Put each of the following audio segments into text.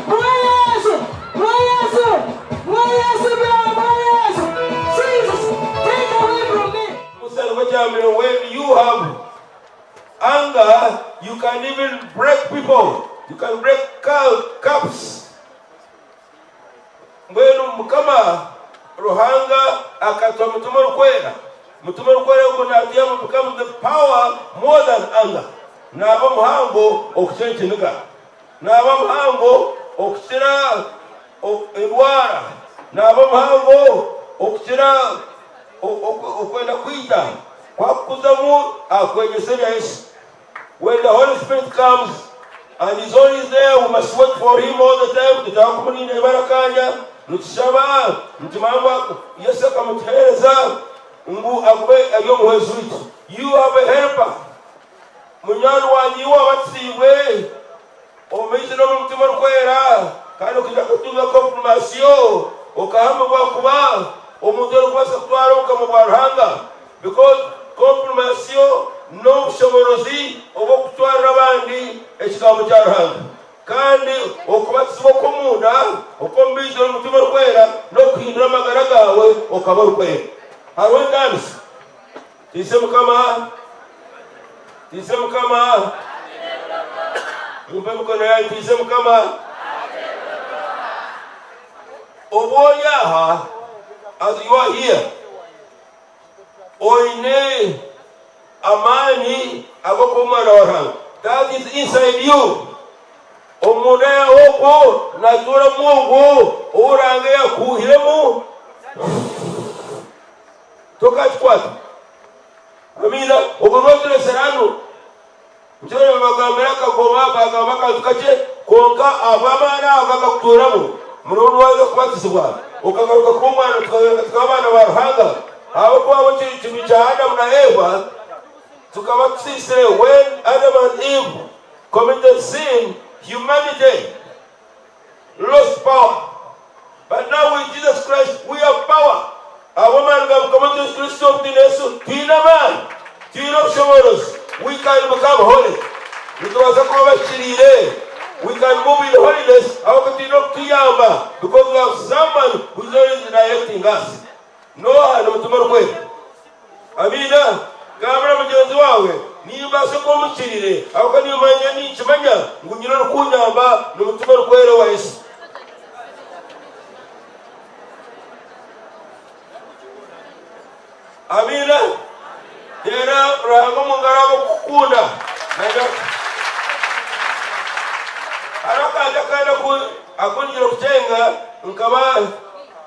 Mwa Yesu! Mwa Yesu! Mwa Yesu Mwa Yesu! Jesus, take away from me! Musa gw'ekyambere when you have anger you can even break people, you can break cups. Mbwenu Mukama Ruhanga akatuha Mutima Orikwera. Mutima Orikwera ogwo natuyamba becomes the power more than anger. Naba muhango okukira ekiniga. Naba muhango okukira endwara. Naba muhango okukira okwenda kwita. Ku akukuzamu akwegyesa ebya Yesu. When the Holy Spirit comes and is always there, we must wait for him all the time. Tutaaha kumurinda ibara akanya nitushaba nitumanya ngu Yesu akamutuheereza ngu agube ari omuhwezi waitu. You have a helper. Munywani wangye iwe wabatisiibwe omu maizi n'omu Mutima Orikwera kandi okaija kutunga konfirmasiyo okahamibwa kuba omuntu orikubaasa kutwara obukama bwa Ruhanga. Because konfirmasiyo n'obushoborozi obw'okutwarira abandi ekigambo kya Ruhanga. Kandi okubatizibwa okw'omunda okw'omu maizi n'omu Mutima Orikwera n'okuhindura amagara gaawe okaba orikwera. Hariho entaaniso. Tiise Mukama, tiise Mukama. Mumpe emikono yanyu tiise Mukama. Obu ori aha, as you are here, Oine amaani ag'okuba omwana wa Ruhanga. That is inside you. Omunda yaawe okwo natuuramu ogwo ou Ruhanga yakuuhiremu. Tokakikwata. Amiina. Ogwo niwe aturesire hanu. Nikyo nibabagambira akagoba, bagamba akantu kakye, kwonka ahabw'amaani ago agakutuuramu, murundi waaza kubatizibwa, okagaruka kuba omwana, tukagaruka tukaba abaana ba Ruhanga. Ahabw'okuba abo kibi kya Adamu na Eva, tukaba tusiisire. When Adam and Eve committed sin, humanity lost power. But now with Jesus Christ, we have power. Ahabw'amaani ga Mukama waitu Yesu Kristo, obu twine Yesu, twine amaani, twine obushoboorozi. We can become holy. Nitubaasa kuba abahikiriire. We can move in holiness ahabw'okuba twine okutuyamba because we have someone who is always directing us. N'oha? Ni Mutima Orikwera. Amiina. Gambira mugyenzi waawe, Nimbaasa kuba omuhikiriire ahabw'okuba nimanya, ninkimanya ngu nyine orikunyamba, ni Mutima Orikwera owa Yesu. Amiina. Teera Ruhanga omu ngaro ahabw'okukukunda. Naija Hariho akantu akandi aku aku ngiire kukyenga nkaba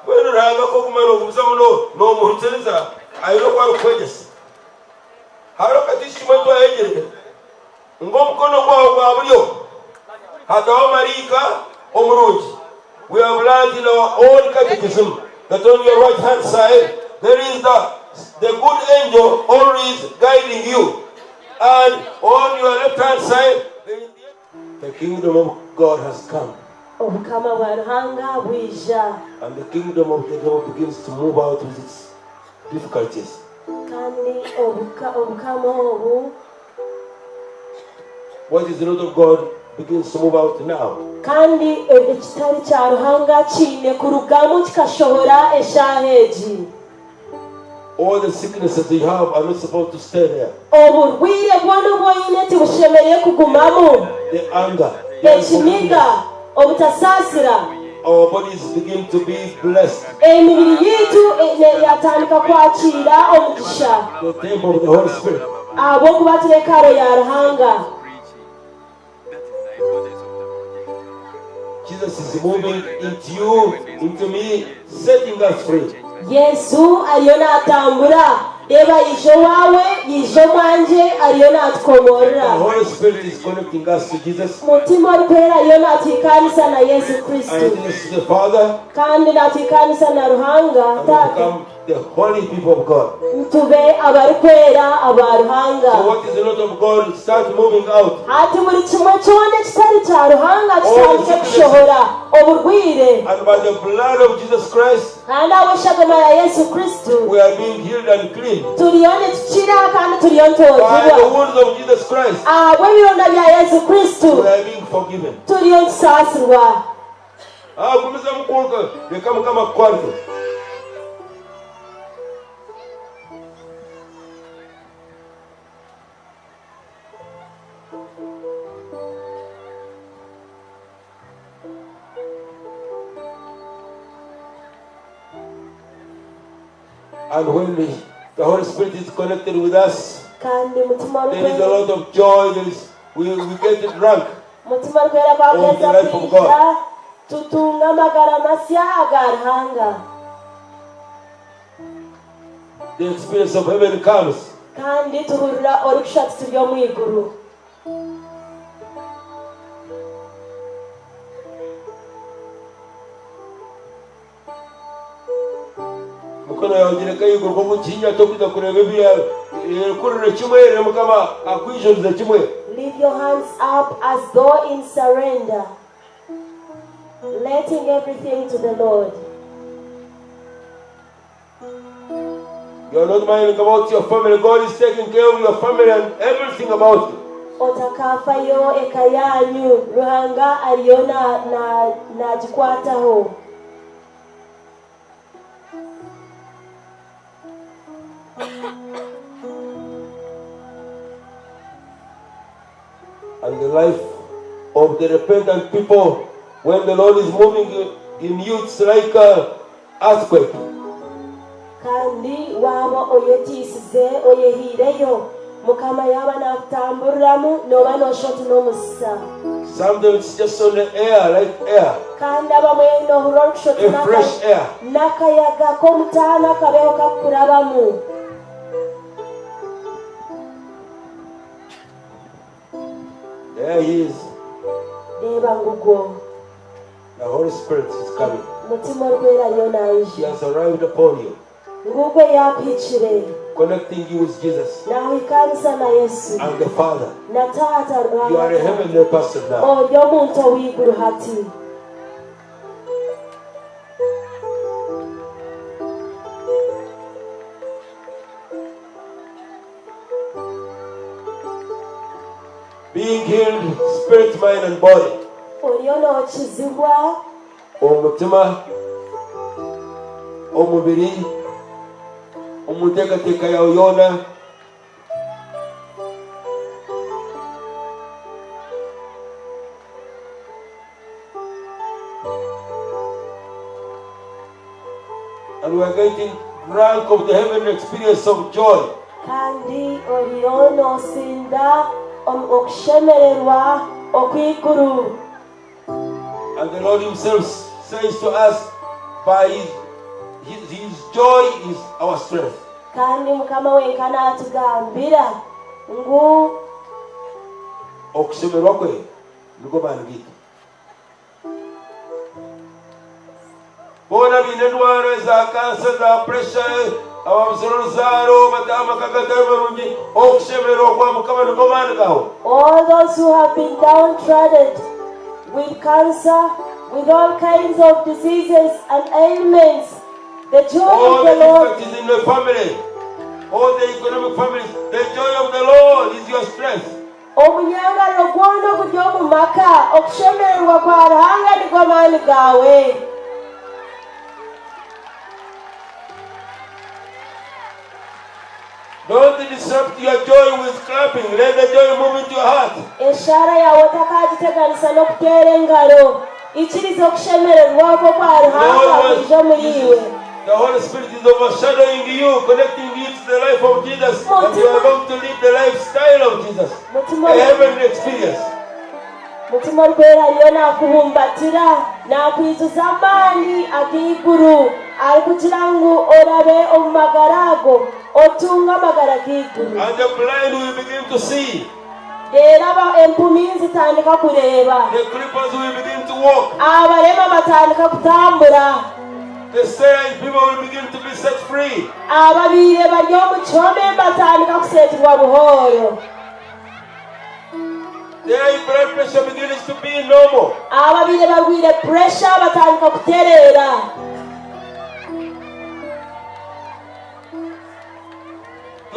mbwenu Ruhanga ku oguma noogumizamu noomuhikiriza aine oku arikukwegyesa. Hariho kati kimwe twayegire ngu omukono gwawe gwa buryo hataho maraika omurungi. We have learned in our own catechism that on your right hand side there is the, the good angel always guiding you and on your left hand side there is the, the kingdom of God has come. Obukama bwa Ruhanga bwija. And the kingdom of the devil begins to move out with its difficulties. Kandi obukama obu. What is not of God begins to move out now. Kandi ekitari kya Ruhanga kiine kurugamu kikashohora eshaaha egi. All the sicknesses you have are not supposed to stay there. Oburwaire bwona obu oine tibushemereire kugumamu. The anger, the Ekiniga, unforgiveness. obutasaasira. Our bodies begin to be blessed. Emibiri yaitu yatandika kwakiira omugisha. The temple of the Holy Spirit. Ahabw'okuba turi hekalu ya Ruhanga. Jesus is moving into you, into me, setting us free. Yesu ariyo natambura. Reeba yaija owaawe, yaija omwangye, ariyo natukomorora. The Holy Spirit is connecting us to Jesus. Mutima Orikwera ariyo natuhikaanisa na Yesu Kristo. And Jesus to the Father. Kandi natuhikaanisa na Ruhanga And we Taata. become the holy people of God. Tube abarikwera aba Ruhanga. So what is not of God start moving out. Hati buri kimwe kyona ekitari kya Ruhanga kitandike kushohora oburwaire. And by the blood of Jesus Christ Kandi ahabw'eshagama ya Yesu Kristo we are being healed and clean. turiyo nitukira kandi turiyo By the nitwozibwa. wounds of Jesus Christ Ahabw'ebironda bya Yesu Kristo we are being forgiven. turiyo nitusaasirwa. Ah, gumizamu kwonka reka Mukama akukwanise. And when the Holy Spirit is connected with us, Kandi Mutima there is a Orikwera lot of joy. There is we get drunk Mutima Orikwera ku of the akuheza life of kwija God. tutunga amagara masya aga Ruhanga. The experience of heaven comes. Kandi tuhurira orikushusha ati turi omu iguru. Mikono yawe gireke ahaiguru nk'oku tokwija kureeba ebi Yerekurire kimwe reero Mukama akwijurize kimwe. Leave your hands up as though in surrender, letting everything to the Lord. You are not minding about your family. God is taking care of your family and everything about you. Otakaafayo eka yaanyu, Ruhanga ariyo na, na, nagikwataho. And the life of the repentant people, when the Lord is moving in you, it's like a earthquake. Kandi waaba oyetiisize oyehaireyo, Mukama yaaba naakutamburiramu nooba nooshusha oti n'omusisa. Sometimes it's just on the air, like air. Kandi abamwe noohurira orikushusha oti A fresh air. n'akayaga k'omutaano akabeho kakukurabamu. There he is. Reeba ngugwo. The Holy Spirit is coming. Mutima Orikwera ariyo He naija. has arrived upon you. Ngugwo yaakuhikire. Connecting you with Jesus. Naakuhikaanisa na Yesu. And the Father. Na Taata You are a Ruhanga. heavenly person now. Ori omuntu ow'eiguru hati. Being healed, spirit, mind and body. Oriyo nookizibwa. Omu mutima, omubiri, omu nteekateeka yaawe yoona. And we are getting drunk of the heavenly experience of joy. Kandi oriyo nosinda okushemererwa okw'eiguru. And the Lord himself says to us, by his, his, his joy is our strength. Kandi Mukama wenka natugambira ngu. Okushemererwa kwe nigo maani gaitu. Boona abaine endwara eza kansa, za puresha, ababuzire oruzaaro, bataaha amaka gatari marungi, okushemererwa kwa Mukama nigo maani gaawe. All those who have been downtrodden with cancer, with all kinds of diseases and ailments, the joy All of the the Lord. difficulties in the family, all the economic families, the joy of the Lord is your strength. Omunyangararo gwona oguri omu maka, okushemererwa kwa Ruhanga nigo maani gaawe. Don't disrupt your joy with clapping, let the joy move into your heart. Eshaara yaawe otakagiteganisa n'okuteera engaro. Ikiriza okushemererwa okwo okwa Ruhanga kwije omuri iwe. The Holy Spirit is overshadowing you, connecting you to the life of Jesus, and you are going to live the lifestyle of Jesus, Mutima a heavenly experience. Mutima Orikwera ariyo naakubumbatira, naakwijuza amaani ag'eiguru, arikugira ngu orabe omu magara ago, otunge amagara g'eiguru. And the blind will begin to see. Reero aba empumi zitandika kureeba. The cripples will begin to walk. Abarema batandika kutambura. The sterile people will begin to be set free. Ababaire bari omu kihome batandika kuseeturwa buhooro. The high blood pressure begins to be normal. Ababaire barwaire puresha batandika kutereera.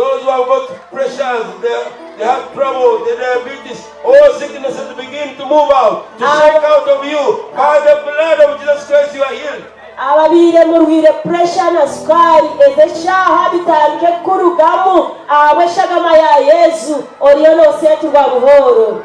Those who have got pressures, they have trouble, the diabetes, all sicknesses begin to move out, to shake out of you. By the blood of Jesus Christ, you are healed. Ababaire murwaire puresha na sukaari ez'eshaaha bitandike kukurugamu ahabw'eshagama ya Yesu oriyo nooseeturwa buhooro.